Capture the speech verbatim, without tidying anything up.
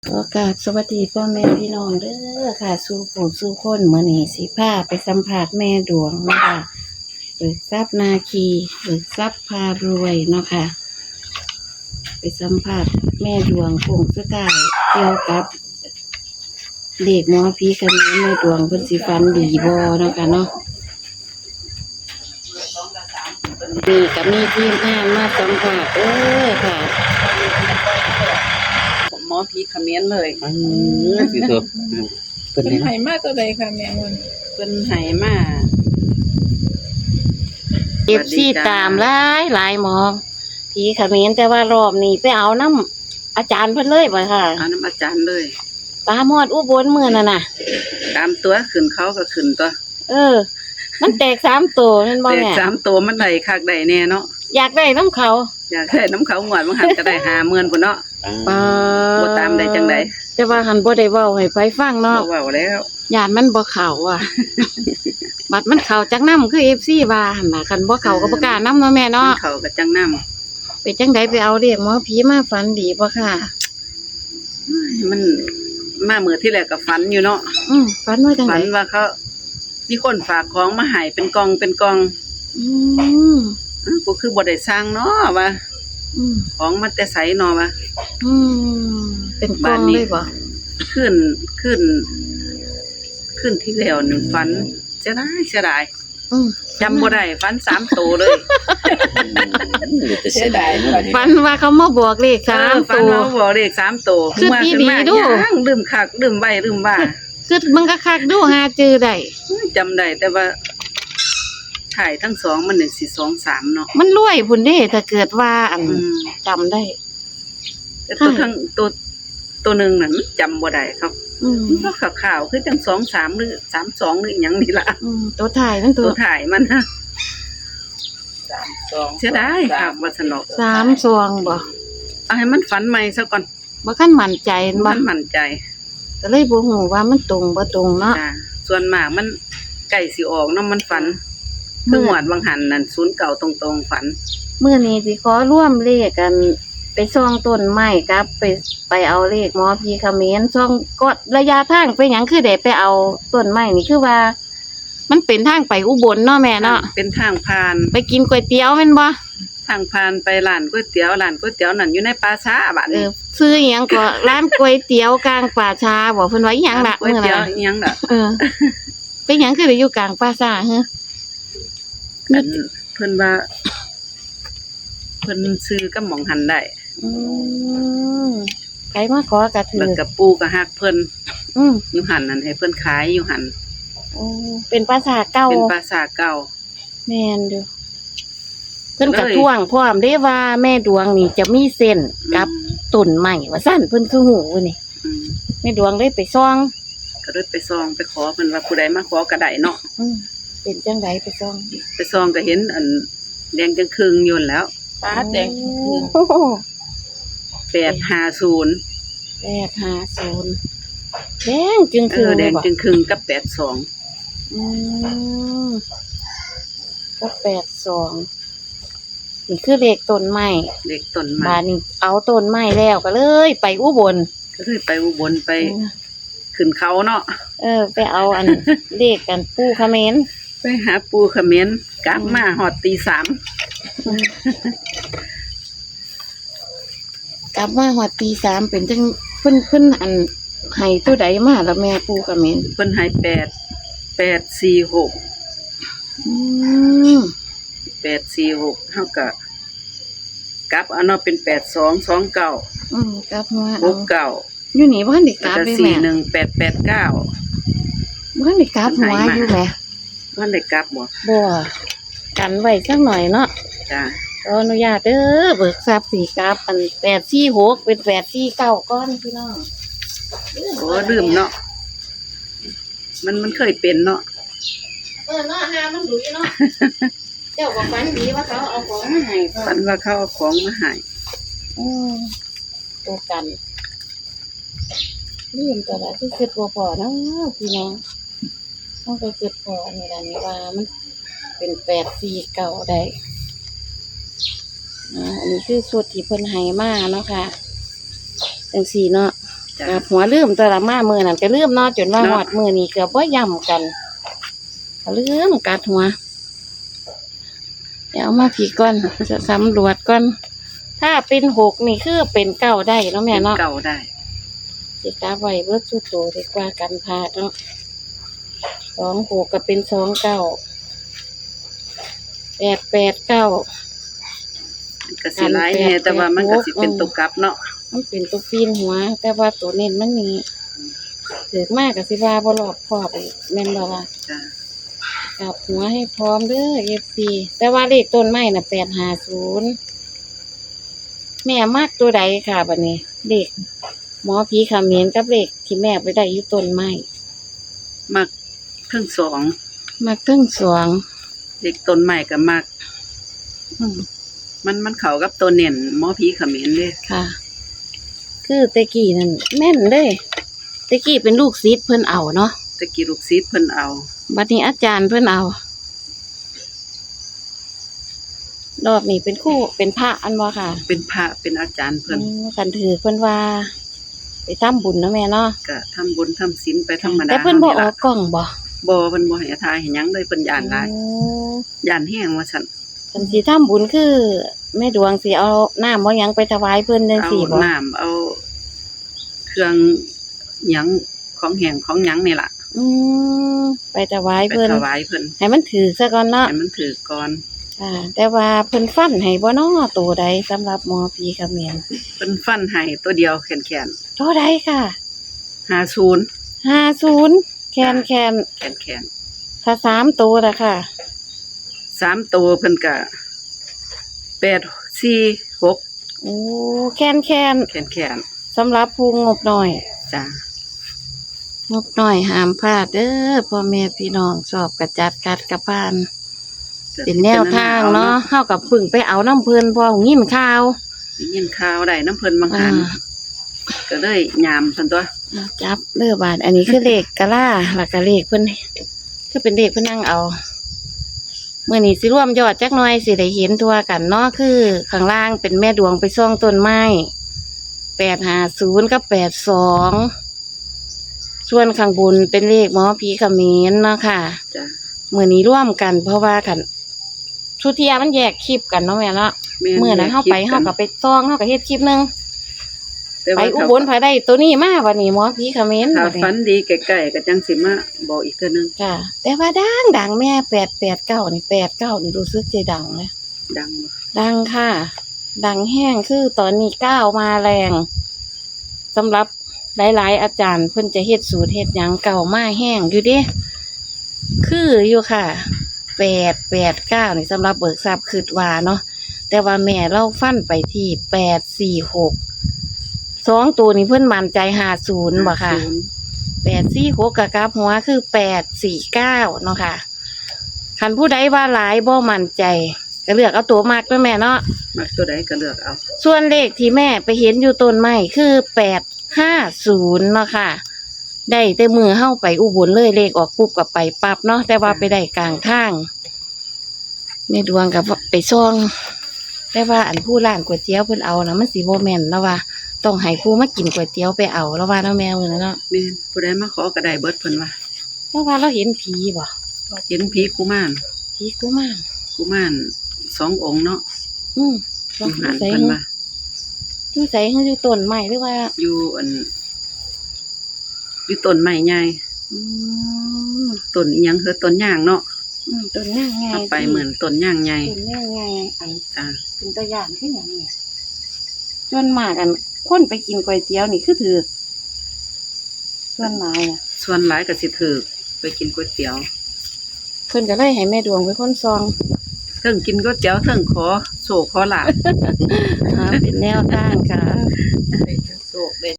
ขอกราบสวัสดีพ่อแม่พี่น้องเด้อค่ะ สู่ผู้สู่คน มื้อนี้สิพาไปสัมภาษณ์แม่ดวงเนาะค่ะ เบิกทรัพย์นาคี เบิกทรัพย์พารวยเนาะค่ะ ไปสัมภาษณ์แม่ดวงโค้งสุดท้าย เกี่ยวกับเลขหมอผีเขมร แม่ดวงเพิ่นสิฝันดีบ่เนาะค่ะเนาะ นี่ก็มีทีมงานมาสัมภาษณ์เด้อค่ะ หมอผีเขมรเลย อืม สิตัว เพิ่น เพิ่นให้มาตัวใดคะแม่วัน เพิ่นให้มา เอฟซี สวัสดีจ้า ตามหลายหลายหมอผีเขมร แต่ว่ารอบนี้ไปเอานำอาจารย์เพิ่นเลยบ่ค่ะ เอานำอาจารย์เลย ตามฮอดอุบลมื้อนั้นน่ะ ตามตัว ขึ้นเขาก็ขึ้นตัว เออ มันแตกสามตัวแม่นบ่ แตก แม่ สามตัว มันได้คักได้แน่เนาะ อยากได้นำเขา อยากได้นำเขา งวดบางหันก็ได้ห้าหมื่นพุ้นเนาะ อ่า บ่ตามได้จังใด แต่ว่าหั้นบ่ได้เว้าให้ไผฟังเนาะ บ่เว้าแล้ว ย้านมันบ่เข้าอะ บัดมันเข้าจักนำ คือ เอฟซี ว่าหั่นน่ะ คันบ่เข้าก็บ่กล้านำเนาะแม่เนาะ มันเข้าก็จั่งนำ เป็นจั่งใด ไปเอาเลขหมอผีมา ฝันดีบ่ค่ะ มันมามื้อที่แรกก็ฝันอยู่เนาะ อืม ฝันว่าจั่งใด ฝันว่าเขา มีคนฝากของมาให้เป็นกล่องเป็นกล่อง อืม เอ้า กูคือบ่ได้สั่งเนาะวะ อืม ของมาแต่ไสเนาะวะ อืม เป็นกล่องเลยบ่ บาดนี้ คืน คืน คืนที่แล้วนี่ฝัน เสียดาย เสียดาย อืม จำบ่ได้ ฝันสามตัวเลย อืม แต่เสียดายเนาะ ฝันว่าเขามาบอกเลขสาม เออ ฝันว่า ตัว มาบอกเลขสามตัว คิดดีๆ เมื่อคืนมา ดู ยังลืมคักลืมไว้ลืมว่า คิดมันก็คักดู หาจื่อได้ อืม จำได้ แต่ว่าท้ายทั้งสองมันนี่สิสองสามเนาะ มันรวยพุ้นเด้ ถ้าเกิดว่าอัน อืม จำได้ แต่ตัว ค่ะ ทั้งตัว ตัวหนึ่งนั่นมันจำบ่ได้ครับ อืม มันก็ขาวๆ คือจั่งสองสาม หรือสามสอง หรืออิหยังนี่ล่ะ อืม ตัวท้ายมันตัว ตัวท้ายมันนะ สามสอง เสียดายคัก ว่าซั่นเนาะ สามสอง บ่ เอาให้มันฝันใหม่ซะก่อน บ่คันมั่นใจแม่นบ่ บ่คันมั่นใจ ก็เลยบ่ฮู้ว่ามันตรงบ่ตรงเนาะ จ้ะ ส่วนมากมันใกล้สิออกเนาะ มันฝัน มื้อ คืองวดบางหันนั่น ศูนย์เก้า ตรงๆ ฝัน มื้อนี้สิขอรวมเลขกัน ไปส่องต้นไม้กับไป ไปเอาเลขหมอผีเขมร ส่องก็ระยะทางไปหยังคือได้ไปเอาต้นไม้นี่ คือว่า มันเป็นทางไปอุบลเนาะแม่เนาะ เป็นทางผ่าน ไปกินก๋วยเตี๋ยวแม่นบ่ ทางผ่านไปร้านก๋วยเตี๋ยว ร้านก๋วยเตี๋ยวนั่นอยู่ในป่าช้าบัดนี้ เออ ชื่ออิหยังก็ ร้านก๋วยเตี๋ยวกลางป่าช้าบ่ เพิ่นว่าอิหยังล่ะ ร้านก๋วยเตี๋ยว มื้อนั้น อิหยังล่ะ เออ เป็นหยังคือได้อยู่กลางป่าช้าฮะ อัน เพิ่นว่า เพิ่นซื้อกับหม่องหันได้ อืม ใครมาขอกะถืก แล้วก็ปู่ก็ฮักเพิ่น อืม อยู่หันนั่น ให้เพิ่นขายอยู่หัน โอ้ เป็นป่าช้าเก่า เป็นป่าช้าเก่า แม่นอยู่ เพิ่นก็ เลย ท้วงพร้อมเด้ว่าแม่ดวงนี่จะมีเซนส์กับ อืม ต้นไม้ว่าซั่น เพิ่นคือฮู้นี่ อืม แม่ดวงเลยไปส่อง ก็เลยไปส่องไปขอเพิ่นว่าผู้ใดมาขอก็ได้เนาะ อืม เป็นจั่งใดไปส่อง ไปส่องก็เห็นอันแดงจึ่งครึ่งอยู่หั้นแหล้ว ป๊าด แดงจึ่งครึ่ง โอ้โห แปดห้าศูนย์ แปดห้าศูนย์ แดงจึ่งครึ่ง เออ แดงจึ่งครึ่งกับแปดสอง อืม กับแปดสอง นี่คือเลขต้นไม้ เลขต้นไม้ บาดนี้เอาต้นไม้แล้วก็เลยไปอุบล ก็เลยไปอุบลไป อืม ขึ้นเขาเนาะ เออ ไปเอาอัน เลขกันปู่เขมร ไปหาปู่เขมร กลับ อืม มาฮอดตีสาม อืม กลับมาฮอดตีสาม เป็นจั่ง เพิ่น เพิ่นอัน ให้ตัวใดมาล่ะแม่ปู่เขมร เพิ่นให้แปด แปดสี่หก อืม แปดสี่หก เฮาก็กลับเอาเนาะ เป็นแปดสองสองเก้า อืม กลับหัวเอา หกเก้า อยู่นี่บ่ทันได้กลับเลยแม่ แล้วก็สี่หนึ่งแปดแปดเก้า บ่ทันได้กลับหัวอยู่แหม บ่ทันได้กลับบ่ บ่ กันไว้จักหน่อยเนาะ จ้ะ ขออนุญาตเด้อ เบิกทรัพย์สิกลับ อัน แปดสี่หก เป็น แปดสี่เก้า ก่อนพี่น้อง โอ้ ลืมเนาะ มัน มันเคยเป็นเนาะ เออเนาะ หามันหลุยเนาะ เจ้าก็ฝันดีว่าเขาเอาของมาให้ พ่อ ฝันว่าเขาเอาของมาให้ อืม ตัวกัน ลืมตัวละ คือคิดบ่พอเนาะพี่น้อง มันก็คิดพออันนี้ล่ะ นี่ว่ามันเป็นแปดสี่เก้าได้ อ่า อันนี้คือชุดที่เพิ่นให้มาเนาะค่ะ จั่งซี้เนาะ กลับหัวลืมตัวละ มามื้อนั้นก็ลืมเนาะ จนว่า เนาะ ฮอดมื้อนี้ก็บ่ย้ำกัน ก็ลืมกลับหัว เดี๋ยวเอามาพีก่อน จะสำรวจก่อน ถ้าเป็นหกนี่คือเป็นเก้าได้เนาะแม่เนาะ เป็นเก้าได้ สิกลับไว้เบิดซุโตดีกว่ากันพลาดเนาะ สองหกก็เป็นสองเก้า แปดแปดเก้า มันก็สิหลายแน่ กันแปดแปดหก แต่ว่ามันก็สิเป็น อืม ตัวกลับเนาะ มันเป็นตัวปีนหัว แต่ว่าตัวเน้นมันนี่ ถือมากก็สิว่าบ่รอบคอบอีก แม่นบ่ล่ะ จ้ะ กลับหัวให้พร้อมเด้อ เอฟซี แต่ว่าเลขต้นไม้น่ะ แปดห้าศูนย์ แม่มักตัวใดค่ะบัดนี้ เลขหมอผีเขมรกับเลขที่แม่ไปได้อยู่ต้นไม้ มักทั้งสอง มักทั้งสอง เลขต้นไม้ก็มัก อืม มัน มันเข้ากับตัวเน้นหมอผีเขมรเลย ค่ะ คือแต่กี้นั่นแม่นเด้ แต่กี้เป็นลูกศิษย์เพิ่นเอาเนาะ แต่กี้ลูกศิษย์เพิ่นเอา บัดนี้อาจารย์เพิ่นเอา รอบนี้เป็นครู เป็นพระอันบ่ค่ะ เป็นพระ เป็นอาจารย์เพิ่น อืม คันถืกเพิ่นว่า ไปทำบุญเนาะแม่เนาะ ก็ทำบุญทำศีลไปธรรมดา แต่เพิ่นบ่ เฮานี่ล่ะ ออกกล้องบ่ บ่ เพิ่นบ่ให้ถ่ายให้หยังเลย เพิ่นย้านหลาย โอ้ ย้านแฮงว่าซั่น คันสิทำบุญคือแม่ดวงสิเอาน้ำเอาหยังไปถวายเพิ่นจั่งซี้บ่ เอาน้ำ เอาเครื่องหยัง ของแห้งของหยังนี่ล่ะ อืม ไปถวายเพิ่น ไปถวายเพิ่น ให้มันถืกซะก่อนเนาะ ให้มันถืกก่อน ค่ะ แต่ว่าเพิ่นฟันให้บ่น้อ ตัวใดสำหรับหมอผีเขมร เพิ่นฟันให้ตัวเดียวแขนๆ ตัวใดค่ะ ห้าศูนย์ ห้าศูนย์ แขนๆ แขนๆ ถ้าสามตัวล่ะค่ะ สามตัวเพิ่นก็ แปดสี่หก โอ้ แขนๆ แขนๆ สำหรับผู้งบน้อย จ้ะ งบน้อยห้ามพลาดเด้อ พ่อแม่พี่น้อง ชอบกะจัด ขัดกะผ่าน เป็นแนวทางเนาะ เฮาก็เพิ่งไปเอานำเพิ่น เพราะยินข่าว ได้ยินข่าวได้นำเพิ่นบางหัน อ่า ก็เลยยามซั่นตั๊ว อ่า จับเด้อบาด อันนี้คือเลขกะลา แล้วก็เลขเพิ่น คือเป็นเลขเพิ่นนั่งเอา มื้อนี้สิรวมยอดจักหน่อย สิได้เห็นทั่วกันเนาะ คือข้างล่างเป็นแม่ดวงไปส่องต้นไม้ แปดห้าศูนย์ กับ แปดสอง ส่วนข้างบนเป็นเลขหมอผีเขมรเนาะค่ะ จ้ะ มื้อนี้รวมกัน เพราะว่าคัน สุเทื่อมันแยกคลิปกันเนาะแม่เนาะ แม่น มื้อนั้นเฮาไป แยกคลิปกัน เฮาก็ไปส่อง เฮาก็เฮ็ดคลิปหนึ่ง แต่ว่า ไปอุบล ถ้า ไผได้ตัวนี้มาบัดนี้ หมอผีเขมร ถ้า บัดนี้ ฝันดีใกล้ๆ ก็จั่งสิมาบอกอีกเทื่อนึง จ้ะ แต่ว่าดังดังแม่ แปดแปดเก้า นี่ แปดเก้า นี่รู้สึกจะดังนะ ดังบ่ ดังค่ะ ดังแฮง คือตอนนี้เก้ามาแรง สำหรับหลายๆ อาจารย์เพิ่นจะเฮ็ดสูตรเฮ็ดหยัง เก้ามาแฮงอยู่เด้ คืออยู่ค่ะ แปดแปดเก้า นี่สำหรับเบิกทรัพย์คิดว่าเนาะ แต่ว่าแม่ลาวฟันไปที่ แปดสี่หก สองตัวนี่เพิ่นมั่นใจ ห้าศูนย์ บ่ค่ะ ห้าศูนย์ แปดสี่หก ก็กลับหัวคือ แปดสี่เก้า เนาะค่ะ คันผู้ใดว่าหลายบ่มั่นใจ ก็เลือกเอาตัวมักเนาะแม่เนาะ มักตัวใดก็เลือกเอา ส่วนเลขที่แม่ไปเห็นอยู่ต้นไม้คือ แปดห้าศูนย์ เนาะค่ะ ได้แต่มื้อเฮาไปอุบลเลย เลขออกปุ๊บก็ไปปั๊บเนาะ แต่ว่า จ้ะ ไปได้กลางทาง แม่ดวงก็ไปส่อง แต่ว่าอันผู้ร้านก๋วยเตี๋ยวเพิ่นเอานะ มันสิบ่แม่น ลาวว่า ต้องให้ผู้มากินก๋วยเตี๋ยวไปเอา ลาวว่าเนาะแม่ มื้อนั้นเนาะ แม่น ผู้ใดมาขอก็ได้เบิดเพิ่นว่า ลาวว่าลาวเห็นผีบ่ เห็นผีกุมาร ผีกุมาร กุมารสององค์เนาะ อืม อยู่หั้น อยู่ไส เพิ่นว่า อยู่ไส อยู่ต้นไม้หรือว่า อยู่อัน อยู่ต้นไม้ใหญ่ อืม ต้นอิหยังคือต้นยางเนาะ อืม ต้นยางใหญ่ เฮาไปมื้อนั้นต้นยางใหญ่ ต้นยางใหญ่ อัน จ้ะ เป็นตาย้านคือหยังนี่ ส่วนมากอันคนไปกินก๋วยเตี๋ยวนี่คือถืก ส่วนหลายอะ ส่วนหลายก็สิถืก ไปกินก๋วยเตี๋ยว เพิ่นก็เลยให้แม่ดวงเป็นคนส่อง เทิงกินก๋วยเตี๋ยว เทิงขอโชคขอลาภ อ่า เป็นแนวทางค่ะ โชคเด้